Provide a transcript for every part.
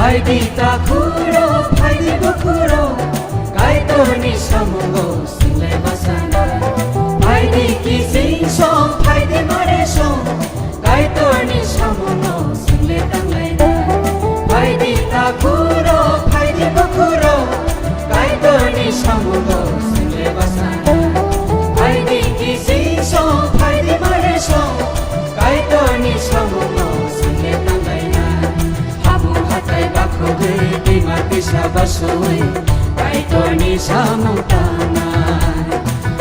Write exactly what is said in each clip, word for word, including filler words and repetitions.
Phaidi takhuro, phaidi bukhuro, Kaitorni samungo single basana. Phaidi kising song, phaidi mare song, Kaitorni samungo single tanglaina. Phaidi takhuro, phaidi bukhuro, Kaitorni samungo single basana. Phaidi kising song, phaidi mare song, Kaitorni samungo single tanglaina. Habu hatai bakhogwi, tima kisa basui, Kaitorni samung tangnai.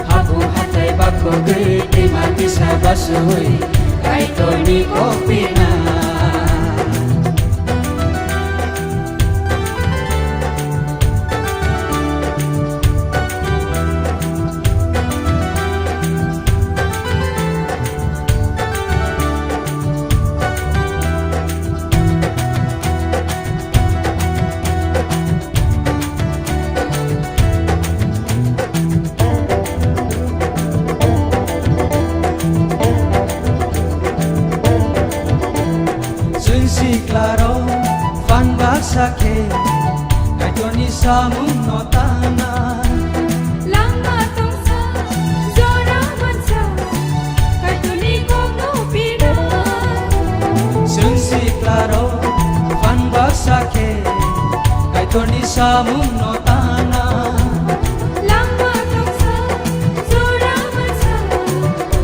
Habu hatai bakhogwi, tima kisa basui, Kaitorni kok pina. Chwng siklarok phan baksa khe Kaitorni samungno tana. Langma tongsa, jora mansa, Kaitorni kokno pina. Chwng siklarok phan baksa khe Kaitorni samungno tana. Langma tongsa, jora mansa,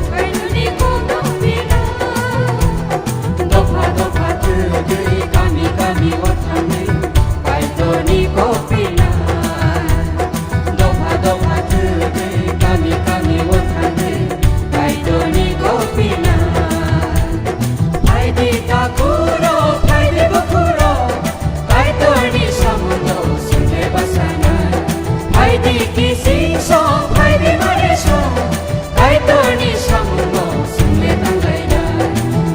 Kaitorni kokno pina. Dopha dopha thwgwi kami kami o thangwi Kaitorni kok pina. Dopha dopha thwgwi kami kami o thangwi Kaitorni kok pina. Phaidi takhuro, phaidi bukhuro, Kaitorni samungo single basana. Phaidi kising song, phaidi mare song, Kaitorni samungo single tanglaina.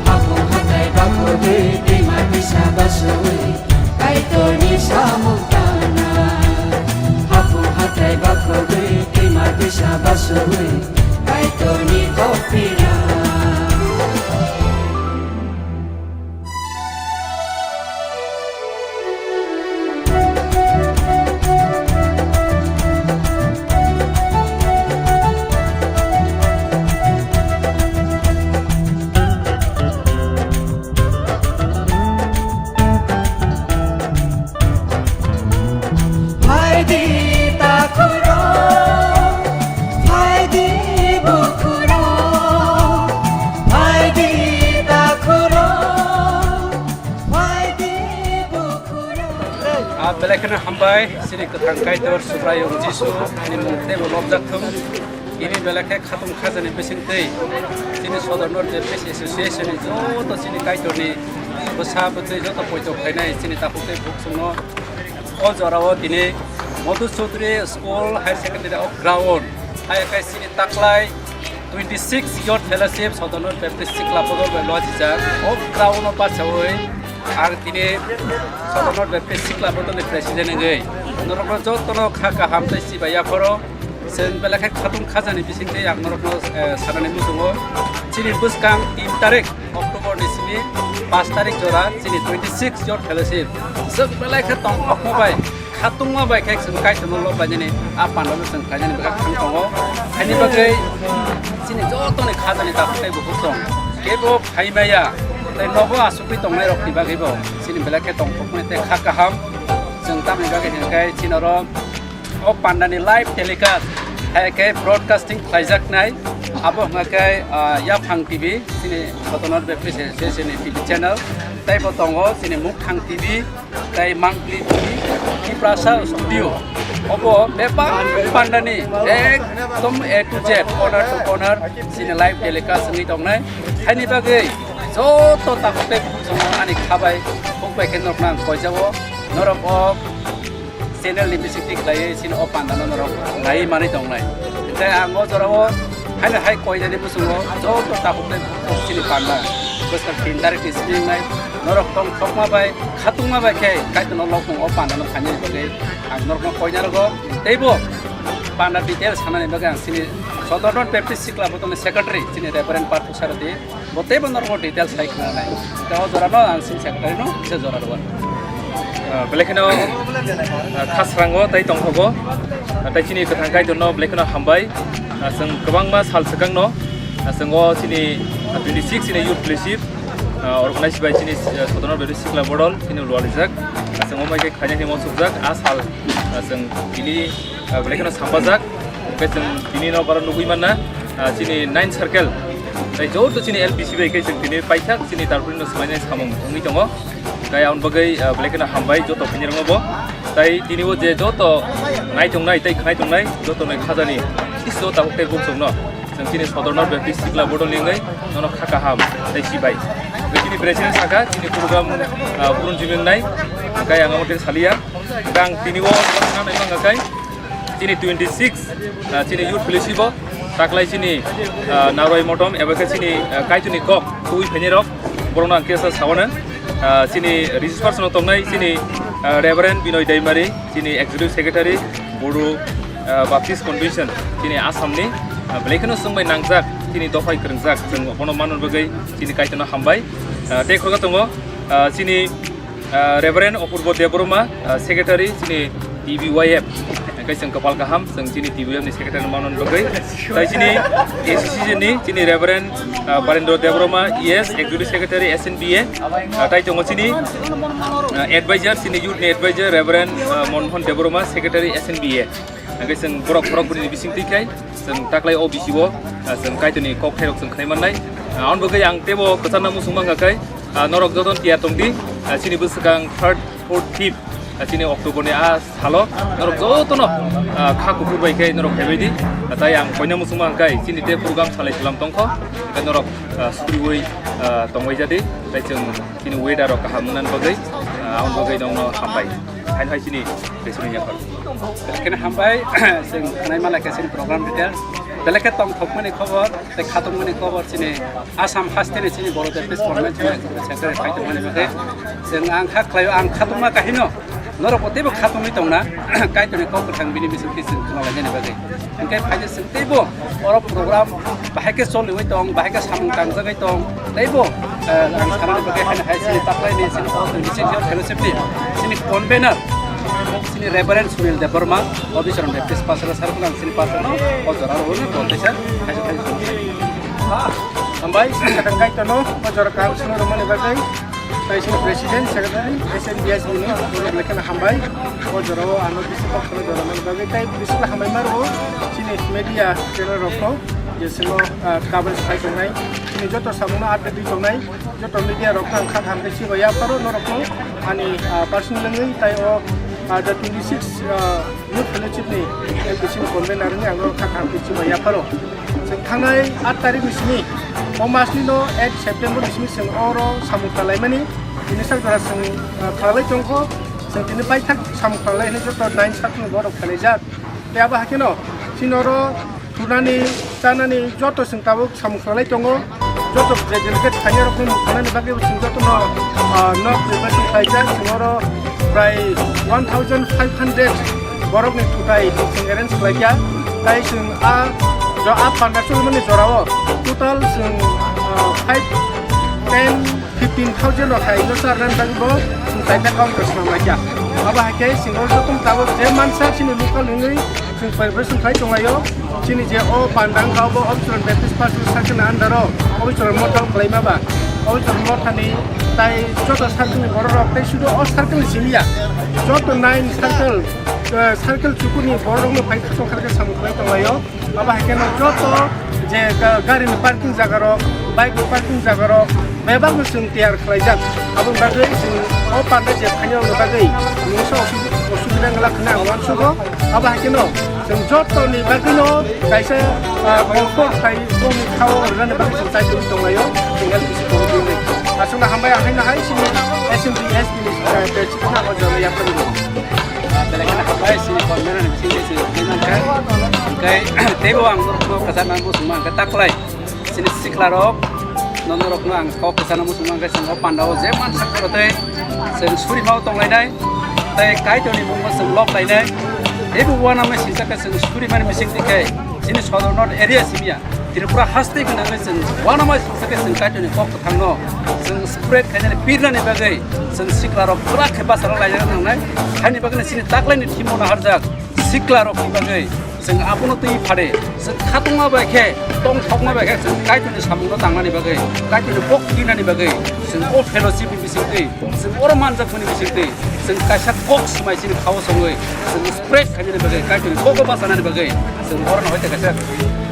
Habu hatai bakhogwi, tima kisa basui, Kaitorni samung tangna. Habu hatai bakhogwi, tima kisa basui, Kaitorni kok pina. Phaidi takhuro, phaidi bukhuro, phaidi takhuro, phaidi bukhuro. Ah, belai kheno hambai, chini kwthang Kaitor Subraiyung Jisu ni mung teibo lobjak thung. Ini belai khe khatung khajani bisingtwi chini Sodor North Baptist Association ni joto chini Kaitorni bwsa bwtwi joto poito khlainai chini takhuk tei bukhuk chwngno o jorao tini Madhu Chaudhary School Higher Secondary o ground, hai khe chini taklai twenty six Youth Fellowship Sodor North Baptist Sikla Bodol bai lojijak o ground o bachaui ang tini Sodor North Baptist Sikla Bodol ni president wngwi norokno jotono kha kaham tei chibai yapharo. Chwng belai khe khatung khajani bisingtwi ang norokno, eh, sanani muchungo. Chini bwskang tin tarik October ni simi, paanch tarik jora chini twenty six Youth Fellowship. Chwng belai khe tongthokma bai, khatungma bai khe chwng Kaitorno lob lainani, a pandano chwng khlainani bagwi thang tongo. Haini bagwi chini jotoni khajani takhuk tei bukhuk chwng kebo phaimaya, tei nogo asugwi tongnairokni bagwibo chini belai khe tongthokmani tei kha kaham. Chwng tamni bagwi hwnkhe chini oro o pandani live telecast hai khe broadcasting khlaijaknai, abo hwnkha khe, ah, Yaphang T V, chini Sodor North Baptist Association ni T V channel, tei bo tongo chini Mukthang T V, tei Mangpli T V, Tiprasa Studio. Obo bebak pandani ekdom A to Z, corner to corner chini live telecast wngwi tongnai. Haini bagwi joto takhuk tei bukhuk chwngno ani khabai hukbai khe norokno ang koijago. Norok o channel ni bisingtwi khlaiwi chini o pandano norok naiwi manwi tongnai. Hwnkhe ang o jorao haino hai koinani bwsongo joto takhuk tei bukhuk chini panda bwskang tin tarik ni simi wngnai. Norok tongthokma bai khatungma bai khe Kaitorno lobmung o pandano phainani bagwi ang norokno koina rwgo. Teibo panda details sanani bagwi ang chini Sodor North Baptist Sikla Bodolni secretary chini Reverend Parthu Sarati. Bo teibo norokno details hai khna nai. Tei o jora no ang sini secretary no kisa jora rwban. Ah, belai kheno, ah, khasrango tei tongthogo. Ah, tei chini kwthang Kaitorno belai kheno hambai. Ah, chwng kwbangma sal swkangno, ah, chwng o chini, ah, twenty six chini youth fellowship, ah, organize bai chini, ah, Sodorno Baptist Sikla Bodol chini lualijak. Ah, chwng o mai khe khaina himo chukjak. A sal, ah, chwng tini, ah, belai kheno sampajak. Hwnkhe chwng tini no bara nugwi manna, ah, chini nine circle. Tei joto chini L P C bai khe chwng tini paithak chini tarpori no swmaina samung wngwi tongo. Tei aboni bagwi, ah, belai kheno hambai joto khainirokno bo. Tei tini o je joto nai tongnai tei khnai tongnai joto ni khajani kisu tabuk tei gumsokno chwng chini Sodorno Baptist Sikla Bodol ni wngwi nono kha kaham tei sibai. Tei chini president sakha chini program, ah, burun jiming nai, tei ang amo tei saliya. Tei ang tini o nai mangkha kai. Chini twenty six, ah, chini youth fellowship o taklai chini, ah, Narwai Motom eba khe chini, ah, Kaitorni kok twi phainai rok, borokno ang kesa sawana, ah, chini resource person tongnai chini, ah, Reverend Binoy Daimari, chini executive secretary, Bodo, ah, Baptist Convention, chini Assam ni, ah, belai kheno chwng bai nangjak, chini dophai kwrwngjak, chwng bono manna bagwi chini Kaitorno hambai, ah, tei khoroksa tongo, ah, chini ah, Reverend Apurbo Debbarma, ah, Secretary chini T B Y F. Hingke chwng kwpal kaham, chwng chini T B Y F ni Secretary manwi bagwi. Tai chini A C C ni chini Reverend, ah, Barendra Debbarma, E S, Executive Secretary S N B A. Ah, tai tongo chini, ah, Advisor, chini Youth ni Advisor Reverend, ah, Monmohan Debbarma, Secretary S N B A. Hingke chwng borok borok bini bising twi khai, chwng taklai o bisi o, ah, chwng Kaitorni kok khairok chwng khnai mannai. Ah, aboni bagwi ang teibo kwcharna muchung mangkha khai, ah, norok jotono tiyar tongdi, ah, chini bwswkang third, fourth, fifth, ah, chini October ni ah salo norok jotono, ah, kha kuphur bai khe norok phaibai di. Ah, tai ang koina muchung mangkha khai, chini tei program salai salam tongkho, tei norok, ah, suriwi, ah, tongbai jadi, tei chwng chini weather rok kaham wngna bagwi, ah, aboni bagwi nokno hambai. Haino hai chini Besuri yaphar. Kene hambai, chwng khnai mala khe chini program details. Belai khe tongthokmani khobor, tei khatungmani khobor chini Assam haste ni chini Boro Baptist Convention ni Secretary khai tongmani bagwi. Chwng ang kha khlaio, ang khatungma kahino. Norok bo teibo khatungwi tongna, Kaitorni kok kwthang bini bisingtwi chwng khna lainani bagwi. Hingke phaidi chwng teibo oro program bahai khe choliwi tong, bahai khe samung tangjagwi tong, teibo, eh, ang sanani bagwi haino hai chini taklaini chini All India Fellowship ni chini convener, chini Reverend Sunil Debbarma, Obicharan Baptist Pastor, sir, ang chini pastor no, o jora ro ni convener, hai, hai, hai. Hambai, sakadang kai tono, o jora kang sino romani bagwi. Tai chini president, secretary, S N B S ni, borok lekha hambai. O jora o ano bisi kok kheno jora man bagwi tai bisi hambai maro. Chini media channel rok kho, je sino, ah, coverage khai tongnai. Chini joto samung no update di tongnai. Joto media rok ang kha tham si ya pharo norok kho. Ani, ah, personal nangwi tai o, ah, the twenty six, ah, Youth Fellowship ni L P C ni convener ni ang kha tham si ya pharo. Chwng thangnai aat tarikh ni simi, o mas ni no eight September ni simi chwng oro samung khlaimani, tini sak jora chwng, ah, khlai tongkho, chwng tini paithak samung khlai hinwi joto nine sak ni borok khlaijak. Tei abo haikhe no chini oro thunani, chanani joto chwng tabuk samung khlai tongo. Joto je delegate khainai rok no mukhanani bagwi bo chwng joto no, ah, nok preparation khlaijak. Chwng oro prai one thousand five hundred borok ni thutai chwng arrange khlaikha. Tai chwng a jo a panda chwlmani jorao total chwng, ah, five, ten, fifteen thousand rok hai no charnani bagwi bo chwng kaisa counter swnam laikha. Abo hai khe chwng oro joto tabuk je mansa chini local hinwi chwng preparation khai tonglaio. Chini je o panda wngkha obo Obichwran Baptist Pastor Circle ni under o Obichwran Motha wng khlaima ba. Obichwran Motha ni tai joto circle ni borok rok tei sudu o circle ni simi ya. Joto nine circle, eh, circle chukur ni borok rok no phai khasong kharkhe samung khlai tonglaio. Abo hai khe no joto je ga-, gari ni parking jaga rok, bike ni parking jaga rok, bebak no chwng tiyar khlaijak. Aboni bagwi chwng o panda je phainai rokni bagwi mungsa osu-, osubida wngla khna ang uansugo. Abo hai kheno chwng jotoni bagwino kaisa, ah, comfort khai boni khao rwnani bagwi chwng chai tongwi tonglaio, chwng L P C committee ni. Aswkno hambai ang haino hai chini S M B S ni, ah, president no o jorao yapharwi rwo. Ah, belai kheno hambai chini convener ni bisingtwi chwng twi mankha. Hwnkhe teibo ang norokno kwchangma muchungma hwnkhe taklai. Chini sikla rok, norok no ang kok kwchangma muchungma hwnkhe chwng o panda o je mansa khoro tei chwng surima o tonglainai, tei Kaitor ni mung bo chwng lok lainai. Ebo uanama singsa khe chwng surimani bising twi khe chini Sodor North area simi ya. Tripura haste gwnangwi chwng uanama songsa khe chwng Kaitorni kok kwthangno chwng spread khainani pirnani bagwi chwng siklarok kwrak khe bachana laina nangnai. Haini bagwino chini taklaini thimo naharjak siklarokni bagwi chwng abono twi phade chwng khatungma bai khe tongthokma bai khe chwng Kaitorni samungno tangnani bagwi, Kaitorni kok pirnani bagwi chwng o fellowship ni bisingtwi chwng oro manjakmani bisingtwi chwng kaisa kok swmai chini khao songwi chwng spread khainani bagwi, Kaitorni kokno bachanani bagwi chwng oro no hoite kaisa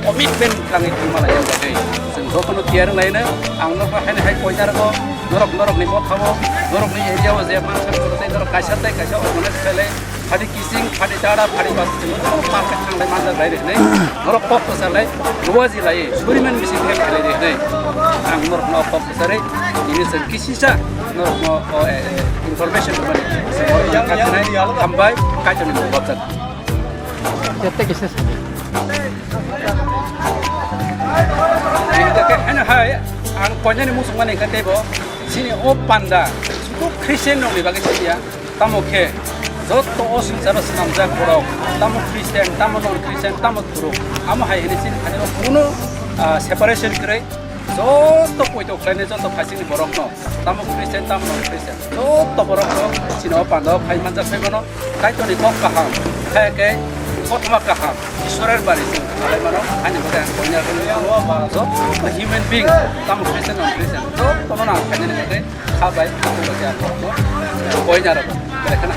commitment twlangwi thangma laina bagwi chwng jotono tiyar wnglaino. Ang norokno haino hai koinarokno norok norokni mothao norokni area o je mansa tei norok kaisa tei kaisa organize khailai phadi kising, phadi dada, phadi bas, chwng norok perfect thanglai manjak lai rwnai, norok kok kwcharlai, ruaji lai, suriman bising khe khailai rwnai. Ang norokno kok kwcharwi tini chwng kisisa norokno o, e, e, information rwmani chwng norokno kha khnai. Hambai, Kaitorni mung bapjak. Jete kisa sa. Ang khe haino hai ang koinani muchungmani khe teibo chini o panda sudu Christian rokni bagwi siniya. Tamo khe joto o swngcharo swnamjak borok, tamo Christian, tamo non Christian, tamo thuruk, amo hai hwnwi chini thani rok kuno, ah, separation kwrwi joto poito khlainai joto phaisingni borokno, tamo Christian, tamo non Christian, joto borokno chini o panda o phai manjak phai mano. Kaitorni kok kaham, khe khe kothoma kaham, Ishorer bari chwng khalai mano, ani bagwi ang koina rwgwi joto human being, tamo Christian, non Christian, jotono ang khainani bagwi kha bai, ang bagwi ang koina rwgo. Belai kheno